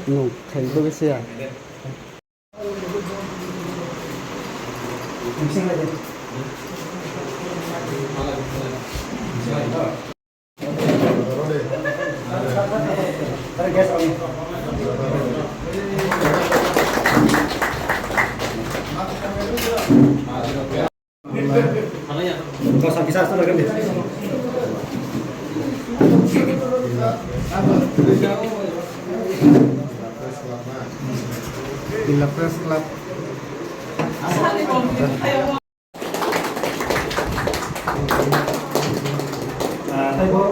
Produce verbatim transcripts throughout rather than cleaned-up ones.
Nung khaikhe se ya. Illa Press Club. Ah, taibo,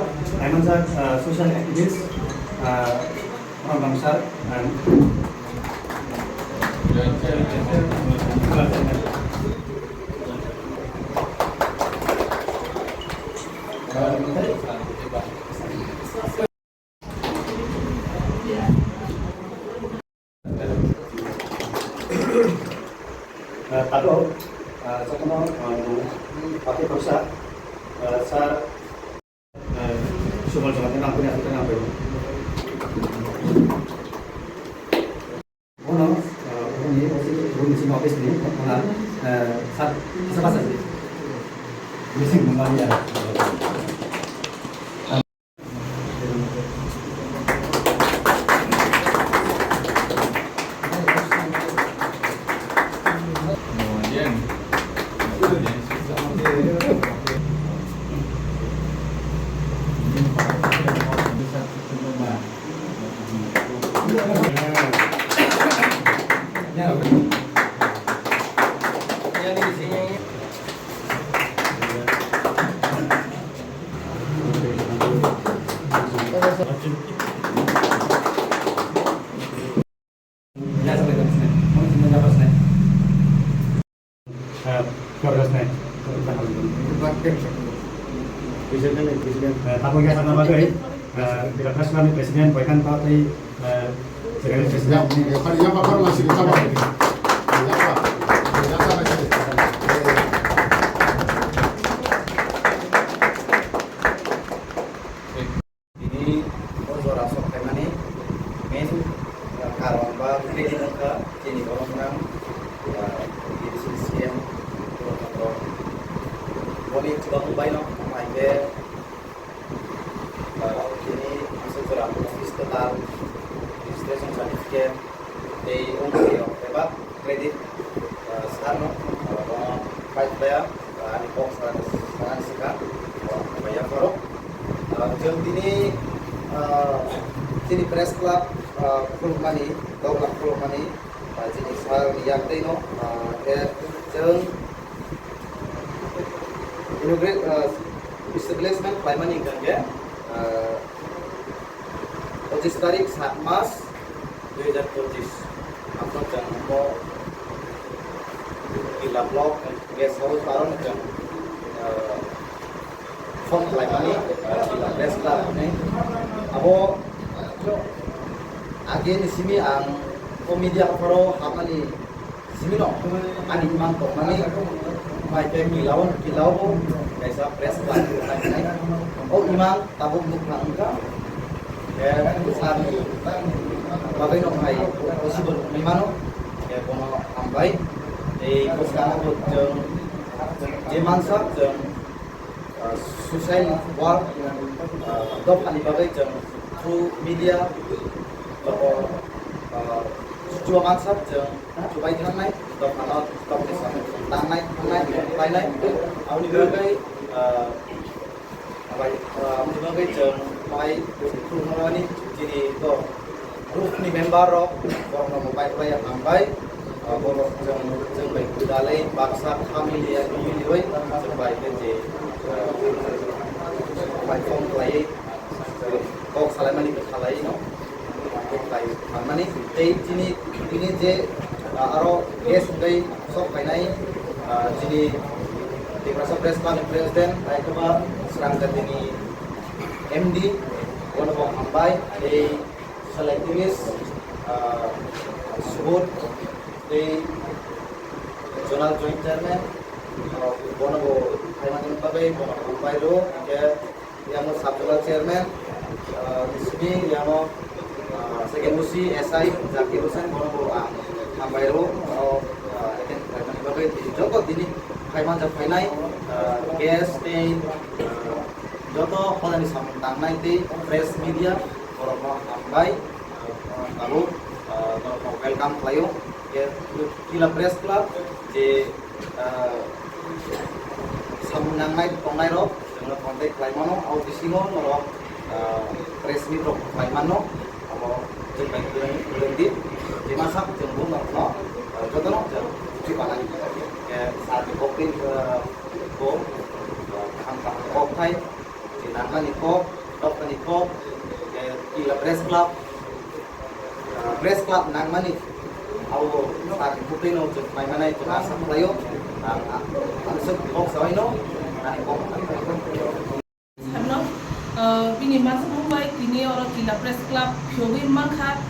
Aimanjak, ah, social activist, ah, Rongdam sir, and Ah, tabuk, ah, jotono, ah, nwng, ah, pathai khoroksa, ah, sir, ah, Subal Jagan nang phai, nang phai. Bono, ah, boni, boni sini office ni, bono, ah, sir, kisa basa di. Missing number ya. President, President. Tabuk ya sana bagwi, President Boykan Pathai, Secretary President. Tini o jora sok phaimani main, uh, karon ba reason wngkha chini borok rang, uh, B D C C M Purno Chandra. Boni chubamu baino hwnkhai khe, uh, tini aswk jora office kwtal, registration certificate, tei o manwirok bebak credit, ah, sir no, ah, bono pai khlaiya, ah, ani kok sana, sana sikha, ah, hambai yapharo. Ah, chwng tini, ah, chini press club, ah, khulukmani, doglam khulukmani, ah, chini sir ni yak tei no, ah, khe chwng inaugurate, ah, establishment khlaimani hwnkha khe, ah, pochis tarik, sat mas, dui hajar pochis. Amo chwng omo Killa block guest house aro chwng, ah, phone khlaimani, ah, Killa Press Club hwnwi. Abo age ni simi ang o media pharo hapmani simi no ani imang tongmani, bai khe Killa o, Killa o bo kaisa press club khlainai. O imang tabuk nukha wngkha. Khe bwsani bagwi no hai possible wngwi mano. Khe bono hambai. Tei bwskango bo chwng je mansa chwng, ah, social work, ah, dophani bagwi chwng through media, jabo, ah, chubamansa chwng chubai thangnai, dophano tokni samung tangnai, thangnai, khlainai, aboni bagwi, ah, Abai, ah, aboni bagwi chwng Bai khulumani chini to group ni member rok borokno bo bai bai hambai. Ah, borok chwng, chwng bai budalai baksa family ya family bai chwng bai khe je, ah, bai phone khlaiwi kok salaimani khe khlaiwi no. Kok khlai manmani tei chini, chini je, ah, aro guest hwnkhe sok phainai, ah, chini Tiprasa Press Club ni President, Raithoba Srang Jatini M D, bono bo hambai, tei social activist, ah, Subodh, tei Zonal Joint Chairman, ah, bono bo phaimani bagwi bono hambai rw, hwnkhe Yamo Sub Zonal Chairman, ah, ni simi yamo, ah, second O C S I Zakir Hussain, bono bo ang hambai rw, oro, ah, attend khlaimani bagwi tei joto tini phai manjak phainai, ah, guest tei, ah, joto hwnani samung tangnai tei press media borokno hambai, ah, tabuk, ah, norokno welcome khlaio. Khe Kila Press Club je ah, samung nangnai tongnai rok chwngno contact khlai mano, abo bisingo norok, ah, press meet rok khlai mano, abo chwng bai kwrwng, kwrwng di, je masa chwng bo norokno, ah, jotono chwng twi panani. Khe sir ni kok twi, ah, bo, ah, kaham kaham kok thai, je nangnani kok, dophani kok, je Kila Press Club, ah, Press Club nangmani, abo sir ni bwtwi no chwng mai manai chwng asa khlaio. Ang, ang, ang swk kok sawi no, ani kok. Sabno, ah, bini masa mung bai tini oro Kila Press Club phiyogwi mankha.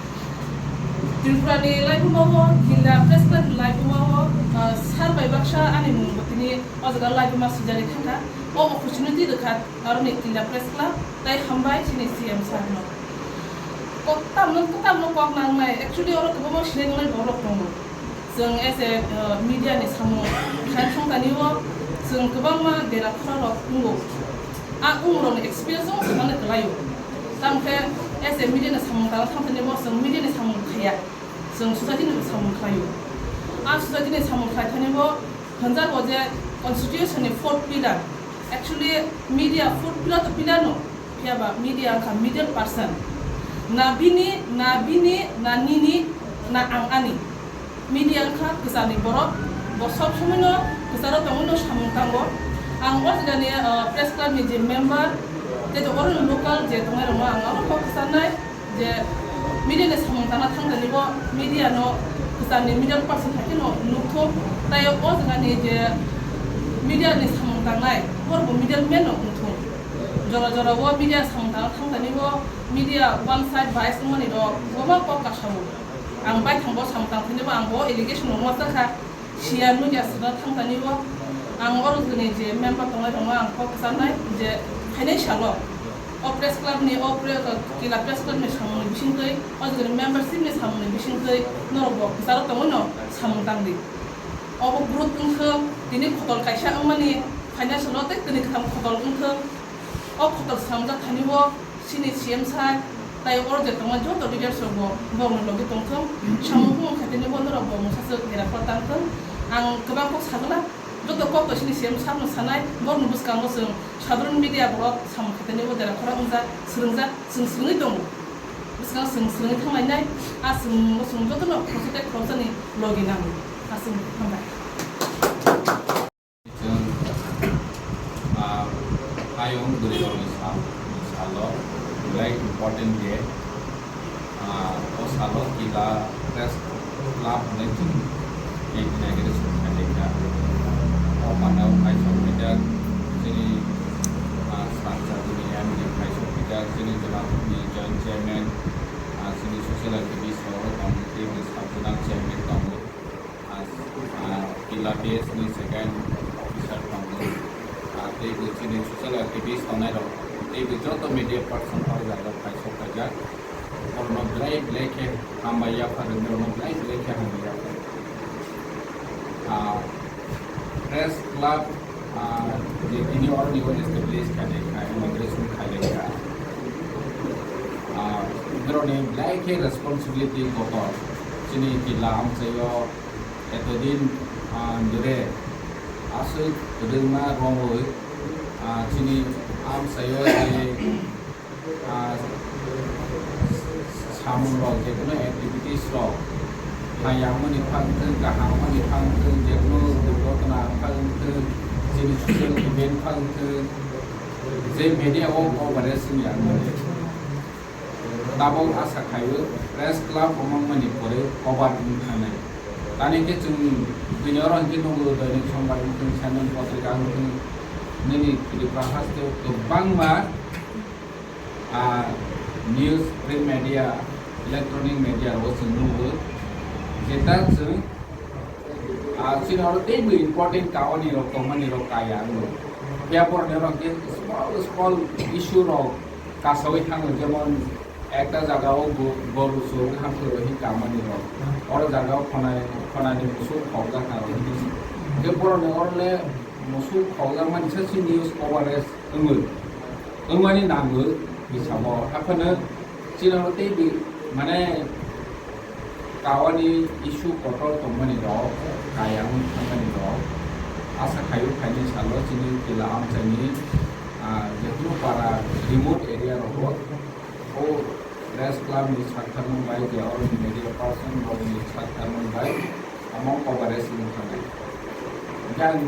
Tripura ni laibuma o, Kila Press Club ni laibuma o, ah, sir bai baksa ani mung bo tini o jaga laibuma swijagwi thangkha. O opportunity rwkha. Aroni Kila Press Club, tai hambai chini C M sir no. Kok tamno, tamno kok nangnai. Actually, oro kwbangma sinai tongnai borok tongo. Chwng as a, uh, media ni samung khaina thangtani o chwng kwbangma dera khorok wngo. A wng rokni experience o swmana kwlaio. Tamkhe as a media ni samung tangna thangtani o chwng media ni samung khaya. Chwng society ni samung khlaio. A society ni samung khlai thani o hwnjago je constitution ni fourth pillar. Actually, media fourth pillar to pillar no, phiya ba media wngkha middle person. Na bini, na bini, na nini, na ang ani. Media wngkha kwcharni borok, bo sob somoi no kwcharo tongwi no samung tango. Ang o jaga ni, uh, press club ni je member, tei oro ni local je tongnai rok no ang abo kok kwcharnai. Je media ni samung tangna thangtani bo media no kwcharni middle person hai kheno nukthung, tai o jaga ni je media ni samung tangnai borok bo middle man no wngthung. Jora jora o media samung tangna thangtani bo media one side bias wngmani rok kwbangma kok kasao. Ang baithang bo samung tangthani bo ang bo allegation rok ma sakha. Siya nugya sida thangtani bo ang oro joni je member tongnai rokno ang kok sanai je phainai salo o press club ni o pre-, Kila press club ni samung ni bisingtwi o joni membership ni samung ni bisingtwi norok bo kwcharo tongwi no samung tangdi. Obo group wngthwng tini khotol kaisa wngmani phainai salo tei tini kwthang khotol wngthwng o khotol swnamjak thani bo chini C M sir, tai oro je tongo joto leaders rok bo borokni logi tongthung, samung bumung khaitini bo norok bo mungsa swk dera kor tangthung. Ang kwbang kok sagwla, joto kok to chini C M sir no sanai, borokni bwskango chwng sadharon media borok samung khaitini bo dera khorok wngjak, swrwngjak, chwng swrwngwi tongo. Bwskango chwng swrwngwi thanglainai, a chwng bo chwng jotono khoroksa tei khoroksani logi nango. Aswk hambai. Chwng, ah, hayung bwrwi rokni sal, salo belai important day. Ah, o salo Kila Press Club hwnwi chwng inauguration khaijak kha. O panda o phai sok phaijak chini, ah, Srang Jatini M D phai sok phaijak, chini Jwlangni Joint Chairman, ah, chini social activist rok tongo, tei Sub Zonal Chairman tongo. Ah, ah, Kila P S ni second officer tongo. Ah, tei bo chini social activist tongnai rok, tei bo joto media person o jaga phai sok phaijak. Borokno belai belai khe hambai yaphar rwdi, borokno belai belai khe hambai yaphar. Ah, press club, ah, je tini oroni o establish khaijak kha, inauguration khaijak kha. Ah, borokni belai khe responsibility kotor. Chini Kila amchaio etodin, ah, dure aswk kwrwngma romwi, ah, chini amchaio je Ah, samung rok, jekono activities rok, hayang mani phang thung, kaham mani phang thung, jekono durgotona phang thung, chini social event phang thung, je media o coverage wngya mani. Tabok asa khaio press club omang mani pore cover wng thanai. Tani khe chwng bini oro hwnkhe nugo Dainik Sombad wng thung, Sendan Potrika wng thung, nini Tripura haste o kwbangma ah, news, print media, electronic media rogo chwng nugo. Jeta chwng, ah, chini oro teibo important kaonirok tongmanirok kaya wngo. Phiya boroni oro hwnkhe small small issue rok kasawi thango, jemon ekta jagao go-, goru chwng hamkhe rohi kamanirok. Oro jagao khonai, khonani musuk khokjak harok. Hwnkhe boroni oro le musuk khokjakmani se chini news coverage wngwi, wngmani nangwi hisabo. Haphano chini oro teibo mane kawani issue kotor tongmani rok, kaya wng thangmani rok, asa khaio phaini salo chini kila amchaini, ah, jephru para remote area rogo o press club ni saktharmung bai je oro media person rokni saktharmung bai omo coverage wng thangnai. Hingke ang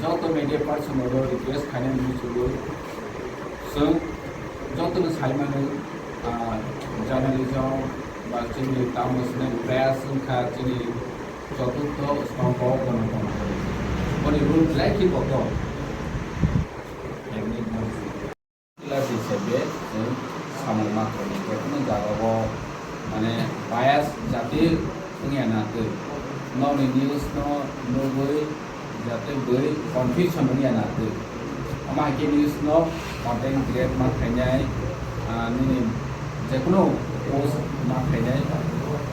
joto media person rokno request khainani muchungo, chwng jotono saimano, ah, journalism ba chini tamo swnai press wngkha chini choturtho sthombho gonotontro. Boni rule belai khe kotor. Kila sise be chwng samung ma khainai, jephru jagao mane bias jati wngya na twi. Nokni news no nugwi jate bwi confusion wngya na twi. Omo hai khe news no content create ma khainai, ah, nini jephru post ma khainai,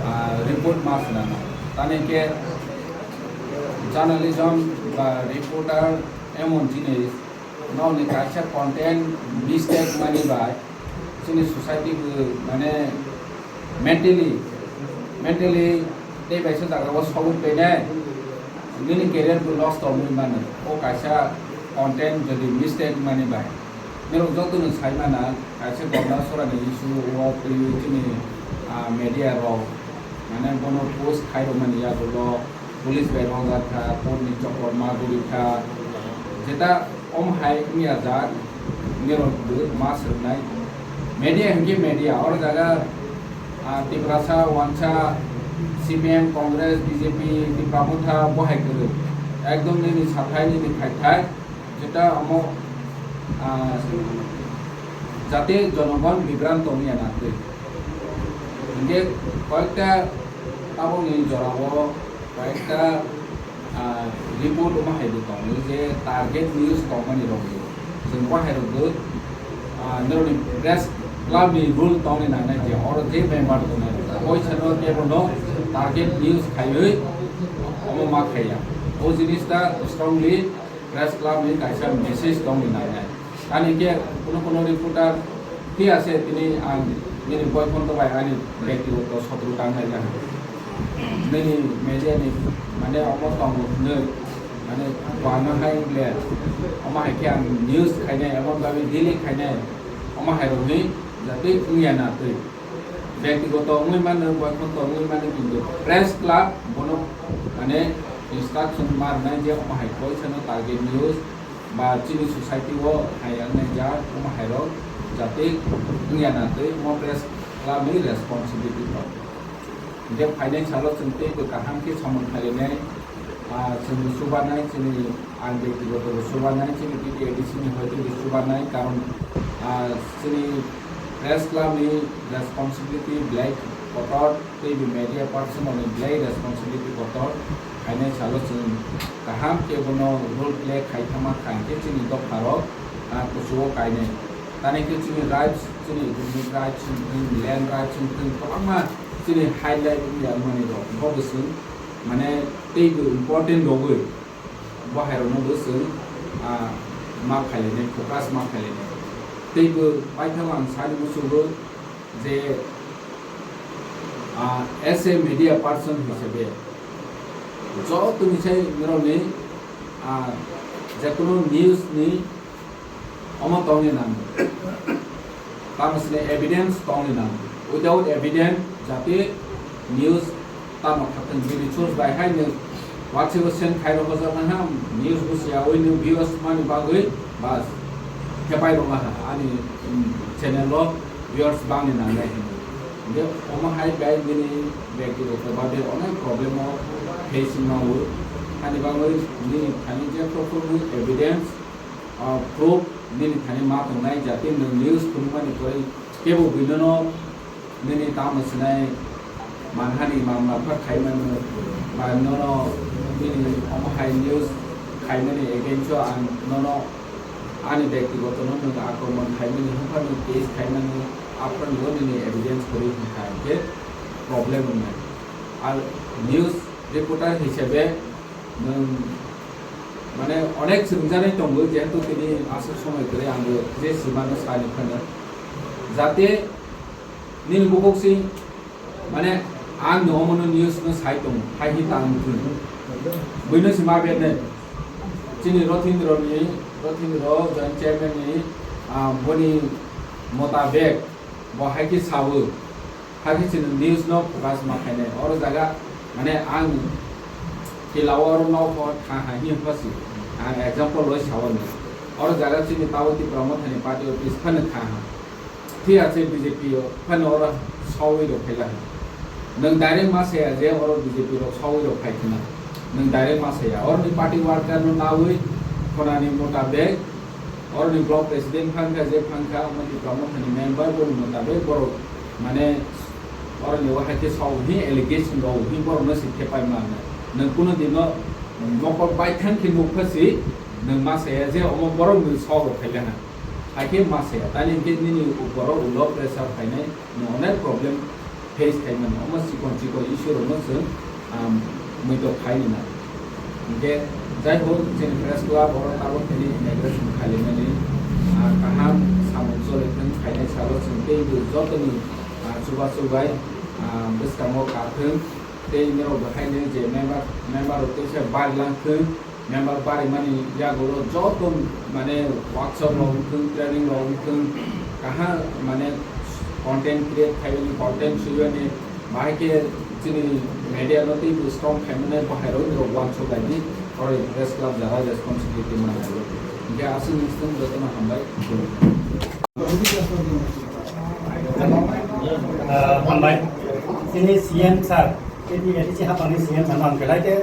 ah, report ma swnamnai. Tani khe journalism ba reporter emon jinis, nokni kaisa content mistake mani bai chini society bo mane mentally, mentally tei baisa jagao sogwi painai, nini career bo loss tongwi mano. O kaisa content jodi mistake mani bai, norok jotono sai mana, kaisa Gonda Sorani issue o twiwi chini, ah, media rok mane bono post khairokmani yagulo police bai rwjak kha, court ni chokor ma guri kha, jeta om hai wngya jak, nirok bo ma swrwngnai. Media hinkhe media, oro jaga, ah, Tiprasa, Wansa, C P M, Congress, B J P, Tipra Motha, bo hai kwrwi. Ekdom nini sathai, nini phaithai, jeta omo, ah, jate jonogon bibranto wngya na twi. Hinkhe koyekta tabokni jorao koyekta, ah, report omo hai bo tongo je target news tongmani rok bo. Chwng bo hai rok bo, ah, norokni press club ni rule tongni nangnai je oro je member tongnai rok. Koi sano kebo no target news khaiwi omo ma khaiya. O jinis ta strongly press club ni kaisa message tongni nangnai. Ani khe kuno kuno reporter phiya se tini ang nini boyfriend to bai ani bektigoto sotru tang lai laha. Nini media ni mane omo tongo hinwi mane buano hai le omo hai khe ang news khainai emon bagwi delete khainai omo hai rokni jatwi wngya na twi. Bektigoto wngwi mano, boykhonto wngwi mano, kintu press club bono mane instruction ma rwnai je omo hai koi sano target news ba chini society o hai wngnai jak omo hai rok jatwi wngya na twi omo press club ni responsibility tong. Hingke phainai salo chwng teibo kaham khe samung khainai, ah, chwng chubanai chini Ang bektigoto bo chubanai, chini T T A D C ni hoi teibo chubanai, karon, ah, chini press club ni responsibility belai kotor, teibo media person rokni belai responsibility kotor. Hainai salo chwng kaham khe bono role play khai thangma kha, hingkhe chini dopha rok, ah, kuchugo kainai. Tani khe chini rights, chini economic rights wng thung, land rights wng thung, kwbangma chini highlight wngya mani rok, bo bo chwng mane teibo important rogwi. Bo hai rokno bo chwng, ah, ma khainai, focus ma khainai. Teibo paithak ang sani muchungo je, ah, as a media person hisabe jotoni sai norokni, ah, jekono news ni omo tongni nango. Tamo sini evidence tongni nang. Without evidence jati news tamo khatung bini source bai hai nwng WhatsApp o send khai rw hojak na ha, news bo siya wi nwng viewers mani bagwi bas khepai rw ha ani, mm, channel o viewers bangni nangnai hinwi. Hingke omo hai bai bini byaktigoto babe onek problem o facing mawo. Hani bagwi nini thani je proper evidence, ah, proof nini thani ma tongnai jati nwng news phunukmani pore kebo buinono nini tamo sinai manhani mamla pha khaimani ba nono nini omo hai news khaimani against o ang nono ani byaktigoto no nwng akromon khaimani hwnphano case khaimani aphano nini evidence kwrwi hwnkha hwnkhe problem wngnai. Ar news reporter hisabe nwng mane onek swrwngjaknai tongo, jehetu tini aswk somoi kwrwi ang bo je simano sani phano. Jate nini bukhuk si mane ang no omono news no sai tongo, hai hi tang thung. Buino si ma benne. Chini Rothindro ni, Rothindro joint chairman ni, ah, boni motabek bo hai khe sawo. Hakhe chini news no focus ma khainai. Oro jaga mane ang kilao oro nokho tha ha hi phosi. Ang example loi sawo ni. Oro jaga chini Tawati Promothani party office phano tha ha. Thik ache B J P o phano oro sawi rok phaila ha. Nwng direct ma saya je oro B J P rok sawi rok phai khna. Nwng direct ma saya. Oro ni party worker no nawi khonani motabek Oroni block president phangkha, je phangkha, omo Tipra Mothani member, boni motabek borok, mane, oroni o hai khe sao hi allegation rok hi borok no se thepai mano. Nwng kuno dino mokol baithang khe nukha si, nwng ma saya je omo borok ni sao rok khaila ha. Hai khe ma saya, tani hwnkhe nini borok ulo pressure phainai, nwng onek problem face khaimani, omo chikon chikon issue rokno chwng, um, muitok khaini na. Hingke, jai ho, chini press club oro tabok tini inauguration khalimani, ah, kaham samung choli thwng khainai salo chwng teibo jotoni, ah, chubachu bai, ah, bwskango ka thwng, tei norok bo haino je member, member rok teisa barilang thwng. Member barimani yagulo joto mane workshop rok wngthung, training rok wngthung, kaha mane content create khaimani, content swimani, bahai khe chini media no teibo strong khaimani, bahai rok ni rok uansuk laidi, oro press club jara responsibility manai. Hingke aswk ni swng jotono hambai. Ah, hambai. Chini C M sir, K T L C hapangni C M sir ang belai khe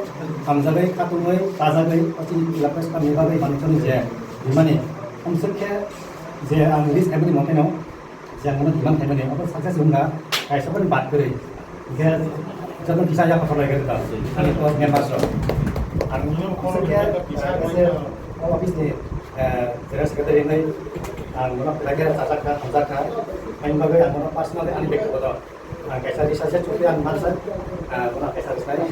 hamjagwi, khatungwi, chajagwi, o chini Tipra Press Club ni bagwi manwi je himani, hamswk khe je ang list khaimani motheno, je ang bono demand khaimani, abo success wngkha, kaisa phano bad kwrwi. Hingkhe joto kisa yapha khlai khe da, ani to members rok. Ang hamswk khe, eh, o office ni, eh, general secretary wngwi ang bono belai khe chajakha, hamjakha. Ani bagwi ang bono personally ani byaktigoto, ah, kaisa research chukli ang mansa, ah, bono kaisa research.